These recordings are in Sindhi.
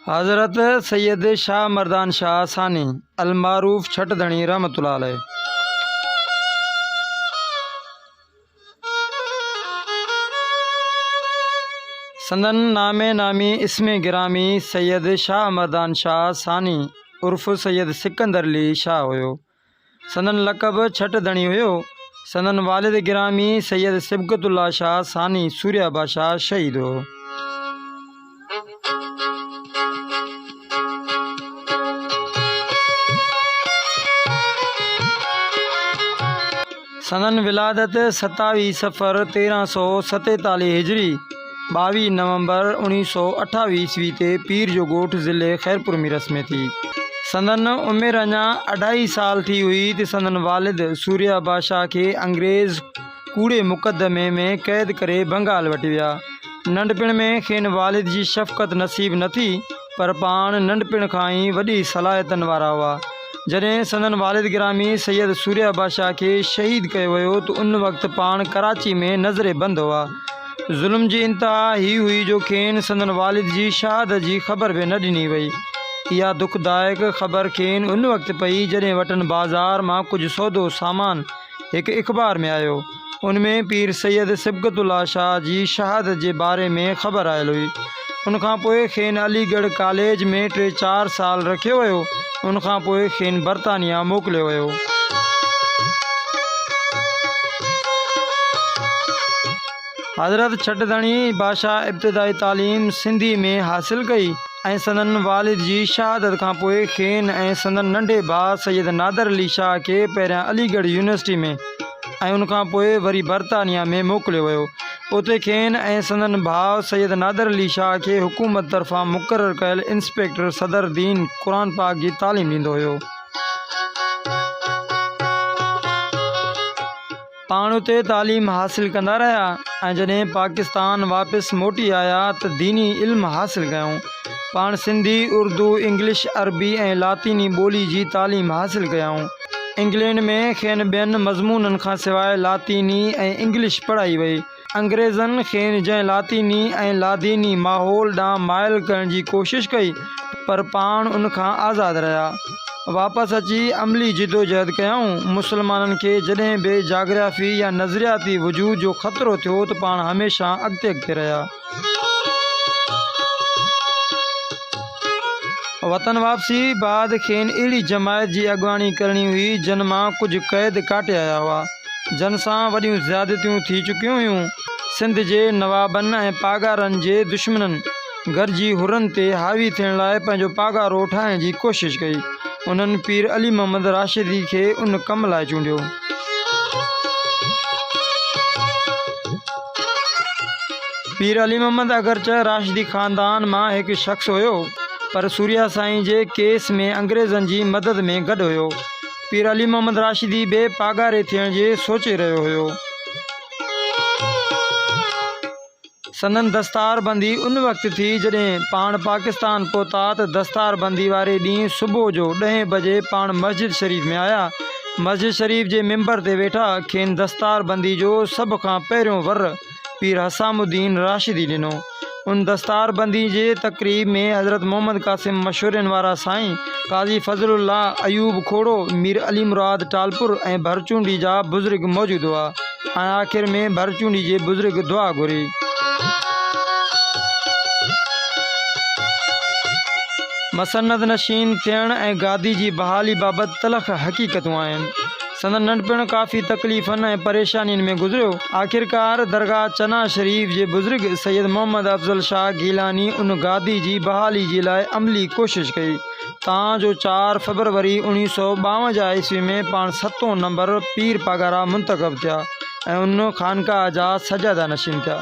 حضرت سيد شاهه مردان شاهه ثاني المعروف ڇٽ ڌڻي رحمة الله عليه. سندن نامي نامي اسم گرامي سيد شاهه مردان شاهه ثاني عرف سيد سڪندر علي شاهه هيو. سندن لقب ڇٽ ڌڻي هيو. سندن والد گرامي سيد صبغت الله شاهه ثاني سوريا بادشاهه شهيد هو. سندن ولادت ستاويهه صفر 1347 هجري، 22 نومبر 1928 عيسوي تي پير جو ڳوٺ ضلعي خيرپور ميرس ۾ ٿي. سندن عمر اڃا اڍائي سال ٿي هئي ته سندن والد سوريا بادشاهه کي انگريز ڪوڙي مقدمي ۾ قيد ڪري بنگال وٺي ويا. ننڍپڻ ۾ کين والد جي شفقت نصيب نه ٿي، پر پاڻ ننڍپڻ کان ئي وڏي صلاحيتن وارا هئا. جڏهن سندن والد گرامي سيد سوريا بادشاهه کي شهيد ڪيو ويو ته ان وقت پاڻ ڪراچي ۾ نظر بند هئا. ظلم جي انتها هي هئي جو کين سندن والد جي شهادت جي خبر به نه ڏني وئي. اها دکدائڪ خبر کين ان وقت پئي جڏهن وٽن بازار مان ڪجهه سودو سامان هڪ اخبار ۾ آيو. ان ۾ پير سيد صبغت الله شاهه جي شهادت جي باري ۾ خبر آيل هئي. ان کان پوء کين علي ڳڙهه ڪاليج ۾ ٽي چار سال رکيو ويو. ان کان پوء کين برطانيا موڪليو ويو. حضرت ڇٽ ڌڻي بادشاهه ابتدائي تعليم سنڌي ۾ حاصل ڪئي ۽ سندن والد جي شهادت کان پوء کين ۽ سندن ننڍي ڀاء سيد نادر علي شاهه کي پهريان علي ڳڙهه يونيورسٽي ۾ ۽ ان کان پوء وري برطانيا ۾ موڪليو ويو. اتي کين ۽ سندن ڀاء سيد نادر علي شاهه کي حڪومت طرفان مقرر ڪيل انسپيڪٽر صدر الدين قرآن پاڪ جي تعليم ڏيندو هيو. پاڻ اتي تعليم حاصل ڪندا رهيا ۽ جڏهن پاڪستان واپس موٽي آيا ته ديني علم حاصل ڪيائون. پاڻ سنڌي، اردو، انگلش، عربي ۽ لاطيني ٻولي جي تعليم حاصل ڪيائون. انگلينڊ ۾ کين ٻين مضمونن کان سواء لاطيني ۽ انگلش پڙهائي وئي. انگريزن کين جنهن لاطيني ۽ لاديني ماحول ڏانهن مائل ڪرڻ جي ڪوشش ڪئي، پر پاڻ ان کان آزاد رهيا. واپس اچي عملي جدوجهد ڪيائون. مسلمانن کي جڏهن به جاگرافي يا نظرياتي وجود جو خطرو ٿيو ته پاڻ هميشه اڳتي اڳتي رهيا. وطن واپسي بعد کين اهڙي جماعت جي اڳواڻي ڪرڻي هئي، جن مان ڪجهه قيد ڪاٽي آيا هئا. جن سان وڏيون زيادتيون ٿي چڪيون هيون. سنڌ جي نوابن ۽ پاڳارن جي دشمنن گڏجي حرن تي حاوي ٿيڻ لاء پنهنجو پاڳارو ٺاهڻ جي ڪوشش ڪئي. انهن پير علي محمد راشدي کي ان ڪم لاء چونڊيو. پير علي محمد اگرچه راشدي خاندان مان هڪ شخص هيو، پر سوريا سائين جي ڪيس ۾ انگريزن جي مدد ۾ گڏ هيو. پير علي محمد راشدي به پاڳاري ٿيڻ جي سوچي رهيو هيو. سندن دستار بندي ان وقت ٿي جڏهن پاڻ پاڪستان پهتا ته دستار بندي واري ڏينهن صبح جو ڏهين بجي پاڻ مسجد شريف ۾ آيا. مسجد شريف جي منبر تي ويٺا کين دستار بندي جو سڀ کان پهريون ور پير حسام الدين راشدي ڏنو. ان دستار بندي جي تقريب ۾ حضرت محمد قاسم مشورين وارا سائين، قاضي فضل الله، ايوب کوڙو، مير علي مراد ٽالپر ۽ ڀرچونڊي جا بزرگ موجود هئا ۽ آخر ۾ ڀرچونڊي جي بزرگ دعا گهري. مسند نشين ٿيڻ ۽ گادي جي بحالي بابت تلخ حقيقتون آهن. سندن ننڍپڻ ڪافي تڪليفن ۽ پريشانين ۾ گذريو. آخرڪار درگاهه چنا شريف جي بزرگ سيد محمد افضل شاهه گيلاني ان گادي جي بحالي جي لاء عملي ڪوشش ڪئي، تان جو چار فبروري 1952 عيسوي ۾ پاڻ ستون نمبر پير پاڳارا منتخب ٿيا ۽ ان خانقاهه جا سجاده نشين ٿيا.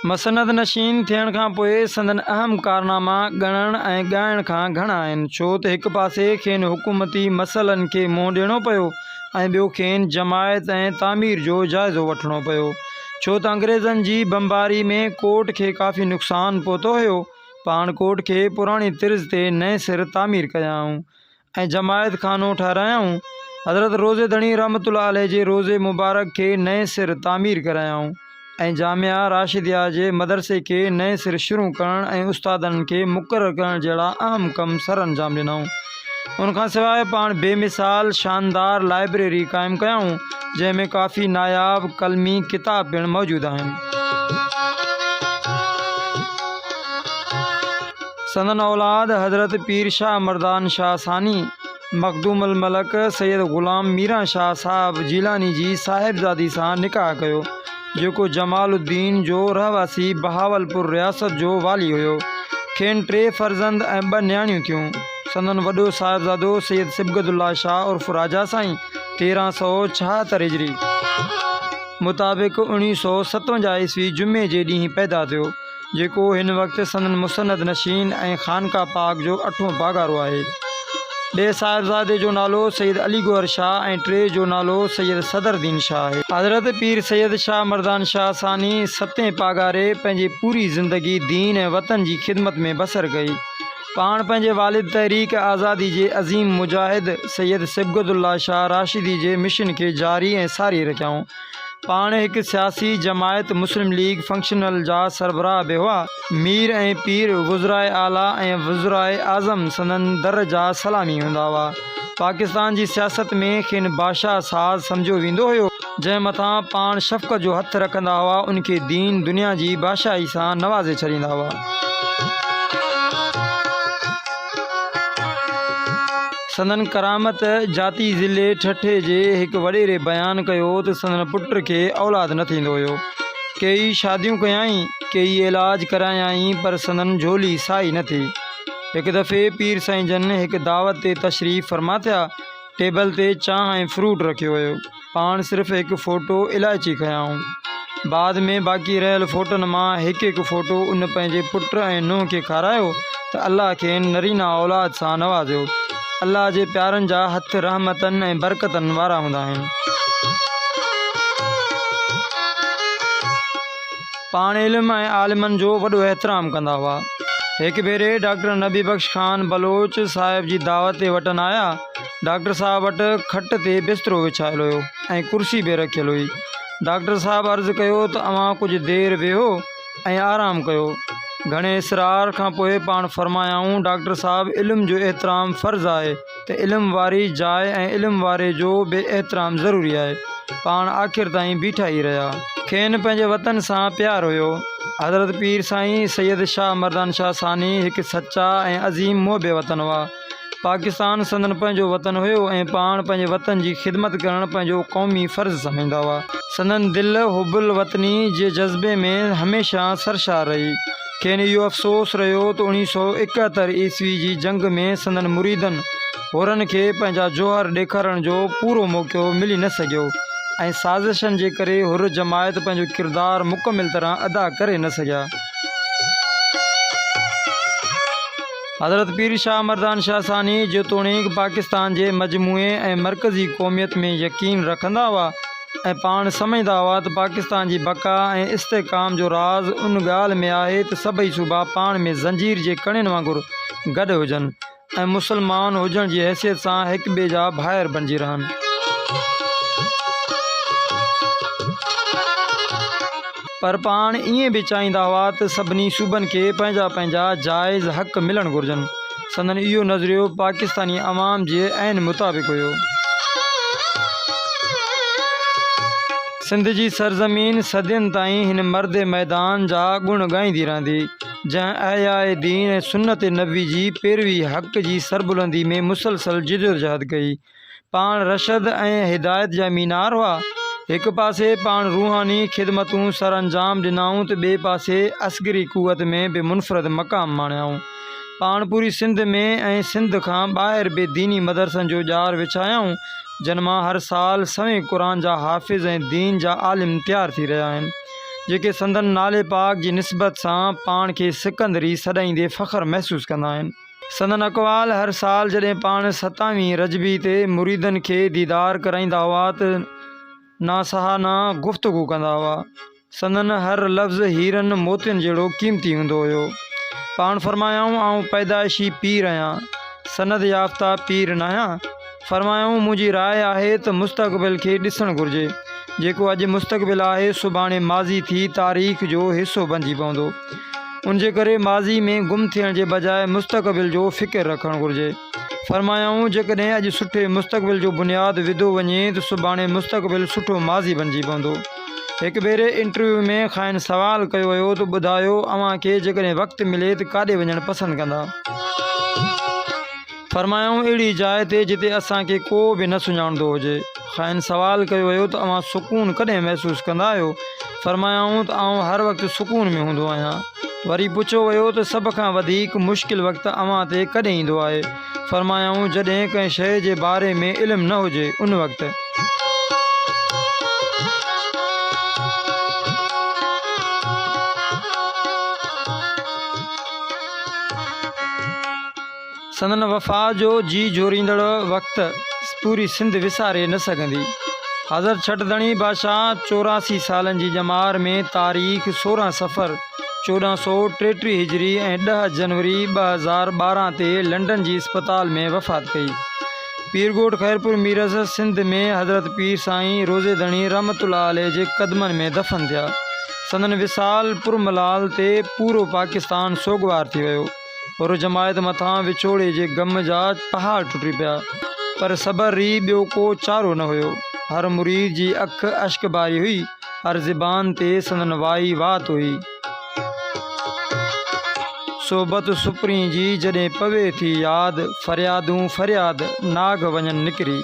مسند نشين ٿيڻ کان پوء سندن اهم ڪارناما ڳڻڻ ۽ ڳائڻ کان گهڻا آهن، ڇو ته هڪ پاسي کين حڪومتي مسئلن کي منهن ڏيڻو پيو ۽ ٻيو کين جماعت ۽ تعمير جو جائزو وٺڻو پيو، ڇو ته انگريزن جي بمباري ۾ ڪوٽ کي ڪافي نقصان پهتو هيو، پاڻ ڪوٽ کي پراڻي طرز تي نئين سر تعمير ڪيائون. ۽ جماعت خانو ٺهرايائون. حضرت روضي ڌڻي رحمة الله عليه جي روضي مبارڪ کي نئين سر تعمير ڪرايائون. ۽ جامعه راشديه جي مدرسي کي نئين سر شروع ڪرڻ ۽ استادن کي مقرر ڪرڻ جهڙا اهم ڪم سرانجام ڏنائون. ان کان سواء پاڻ بي مثال شاندار لائبريري قائم ڪيائون، جنهن ۾ ڪافي ناياب قلمي ڪتاب پڻ موجود آهن. سندن اولاد حضرت پير شاهه مردان شاهه ثاني، مخدوم الملڪ سيد غلام ميران شاهه صاحب جيلاني جي صاحبزادي سان نڪاح ڪيو، جيڪو جمال الدين جو رهواسي بهاولپور رياست جو والي هيو. کين ٽي فرزند ۽ ٻه نياڻيون ٿيون. سندن وڏو صاحبزادو سيد صبغت الله شاهه عرف راجا سائين 1376 هجري مطابق 1957 عيسوي جمعي جي ڏينهن پيدا ٿيو. جيڪو هن وقت سندن مسند نشين ۽ خانقاه پاڪ جو اٺون پاڳارو آهي. ٻئي صاحبزادي جو نالو سيد علي گوهر شاهه ۽ ٽئين جو نالو سيد صدر الدين شاهه آهي. حضرت پير سيد شاهه مردان شاهه ثاني ستين پاڳاري پنهنجي پوري زندگي دين ۽ وطن جي خدمت ۾ بسر ڪئي. پاڻ پنهنجي والد تحريڪ آزادي جي عظيم مجاهد سيد صبغت الله شاهه راشدي جي مشن کي جاري ۽ ساري رکيائون. پاڻ هڪ سياسي جماعت مسلم ليگ فنڪشنل جا سربراهه به هئا. مير ۽ پير، وزراء اعليٰ ۽ وزراء اعظم سندن در جا سلامي هوندا هئا. پاڪستان جي سياست ۾ کين بادشاهه ساز سمجهيو ويندو هيو. جنهن مٿان پاڻ شفقت جو هٿ رکندا هئا ان کي دين دنيا جي بادشاهي سان نوازي ڇڏيندا هئا. سندن ڪرامت جاتي ضلعي ٺٽي جي هڪ وڏيري بيان ڪيو ته سندن پٽ کي اولاد نه ٿيندو هيو. ڪيئي شاديون ڪيائين، ڪيئي علاج ڪرايائين پر سندن جهولي سائي نه ٿي. هڪ دفعي پير سائين جن هڪ دعوت تي تشريف فرما ٿيا. ٽيبل تي چانهه ۽ فروٽ رکيو ويو. پاڻ صرف هڪ ڦوٽو الائچي کنيائون. بعد ۾ باقي رهيل ڦوٽن مان هڪ هڪ ڦوٽو ان پنهنجي پٽ ۽ نونهن کي کارايو ته الله کين نرينه اولاد سان نوازيو. الله جي پيارن جا هٿ رحمتن ۽ برڪتن وارا هوندا آهن. پاڻ علم ۽ عالمن جو وڏو احترام ڪندا هئا. هڪ ڀيري ڊاڪٽر نبي بخش خان بلوچ صاحب جي دعوت تي وٽن آيا. ڊاڪٽر صاحب وٽ کٽ تي بسترو وڇايل هيو ۽ ڪرسي به رکيل هئي. ڊاڪٽر صاحب عرض ڪيو ته اوهان ڪجهه دير ويهو ۽ آرام ڪيو. گهڻي اصرار کان پوء پاڻ فرمايائون، ڊاڪٽر صاحب علم جو احترام فرض آهي ته علم واري جاء ۽ علم واري جو به احترام ضروري آهي. پاڻ آخر تائين بيٺا ئي رهيا. کين پنهنجي وطن سان پيار هيو. حضرت پير سائين سيد شاهه مردان شاهه ثاني هڪ سچا ۽ عظيم محب وطن هئا. پاڪستان سندن پنهنجو وطن هيو ۽ پاڻ پنهنجي وطن جي خدمت ڪرڻ پنهنجو قومي فرض سمجهندا هئا. سندن دل حب الوطني جي جذبي ۾ هميشه سرشار رهي. کين اهو افسوس رهيو ته 1971 عيسوي جي جنگ ۾ سندن مريدن حرن کي پنهنجا جوهر ڏيکارڻ جو پورو موقعو ملي نه سگهيو ۽ سازشن جي ڪري حر جماعت پنهنجو ڪردار مڪمل طرح ادا ڪري نه سگهيا. حضرت پير شاهه مردان شاهه ثاني جيتوڻيڪ پاڪستان جي مجموعي ۽ مرڪزي قوميت ۾ يقين رکندا هئا ۽ پاڻ سمجهندا هئا ته پاڪستان جي بقا ۽ استحڪام جو راز ان ڳالهه ۾ آهي ته سڀئي صوبا پاڻ ۾ زنجير جي ڪڙين وانگر گڏ هجن ۽ مسلمان هجڻ جي حيثيت سان هڪ ٻئي جا ڀائر بڻجي رهن. پر پاڻ ائين به چاهيندا هئا ته سڀني صوبن کي پنهنجا پنهنجا جائز حق ملڻ گهرجن. سندن اهو نظريو پاڪستاني عوام جي عين مطابق هيو. سنڌ جي سرزمين صدين تائين هن مرد ميدان جا گڻ ڳائيندي رهندي، جنهن احياء دين ۽ سنت نبوي جي پيروي حق جي سربلندي ۾ مسلسل جدوجهد ڪئي. پاڻ رشد ۽ هدايت جا مينار هئا. هڪ پاسي پاڻ روحاني خدمتون سرانجام ڏنائون ته ٻئي پاسي عسڪري قوت ۾ به منفرد مقام ماڻيائون. پاڻ پوري سنڌ ۾ ۽ سنڌ کان ٻاهر به ديني مدرسن جو ڄار وڇايائون، جن مان هر سال سوين قرآن جا حافظ ۽ دين جا عالم تيار ٿي رهيا آهن، جيڪي سندن نالي پاڪ جي نسبت سان پاڻ کي سڪندري سڏائيندي فخر محسوس ڪندا آهن. سندن اقوال هر سال جڏهن پاڻ ستاويهين رجبي تي مريدن کي ديدار ڪرائيندا هئا ته ناصحانه گفتگو ڪندا هئا. سندن هر لفظ هيرن موتين جهڙو قيمتي هوندو هيو. پاڻ فرمايائون آئون پيدائشي پير آهيان، سند يافته پير ناهيان. فرمايائون منهنجي راء آهي ته مستقبل کي ڏسڻ گهرجي. جيڪو اڄ مستقبل آهي، سڀاڻي ماضي ٿي تاريخ جو حصو بنجي پوندو. ان جي ڪري ماضي ۾ گم ٿيڻ جي بجاء مستقبل جو فڪر رکڻ گهرجي. فرمايائون، جيڪڏهن اڄ سٺي مستقبل جو بنياد وڌو وڃي ته سڀاڻي مستقبل سٺو ماضي بنجي پوندو. هڪ ڀيري انٽرويو ۾ کانئن سوال ڪيو ويو ته ٻڌايو اوهان کي جيڪڏهن وقت ملي ته ڪاڏي وڃڻ پسند ڪندا؟ فرمايائون اهڙي جاء تي جتي اسان کي ڪو به نه سڃاڻندو هجي. کانئن سوال ڪيو ويو ته اوهان سڪون ڪڏهن محسوس ڪندا آهيو؟ فرمايائون ته آئون هر وقت سڪون ۾ هوندو آهيان. وري پڇيو ويو ته سڀ کان وڌيڪ مشڪل وقت اوهان تي ڪڏهن ايندو آهي؟ فرمايائون، جڏهن ڪنهن شيء جي باري ۾ علم نه هجي، ان وقت. سندن وفا جو جيء جهوريندڙ وقت پوري سنڌ وساري نه سگهندي. حضرت ڇٽ ڌڻي بادشاهه 84 سالن جي ڄمار ۾ تاريخ 16 صفر، 1433 هجري ۽ 10 جنوري 2012 تي لنڊن جي اسپتال ۾ وفات ڪئي. پيرڳوٺ خيرپور ميرس سنڌ ۾ حضرت پير سائين روضي ڌڻي رحمة الله عليه جي قدمن ۾ دفن ٿيا. سندن وصال پرملال تي پورو پاڪستان سوڳوار ٿي ويو. حر جماعت مٿان وڇوڙي جي غم جا پهاڙ ٽٽي پيا. پر صبر ري ٻيو ڪو چارو نه هيو. هر مريد جي اک اشڪباري هئي. هر زبان تي سندن وائي وات هئي. صحبت سپرين جي جڏهن پوي ٿي ياد، فريادون فرياد ناگهه وڃن نڪري.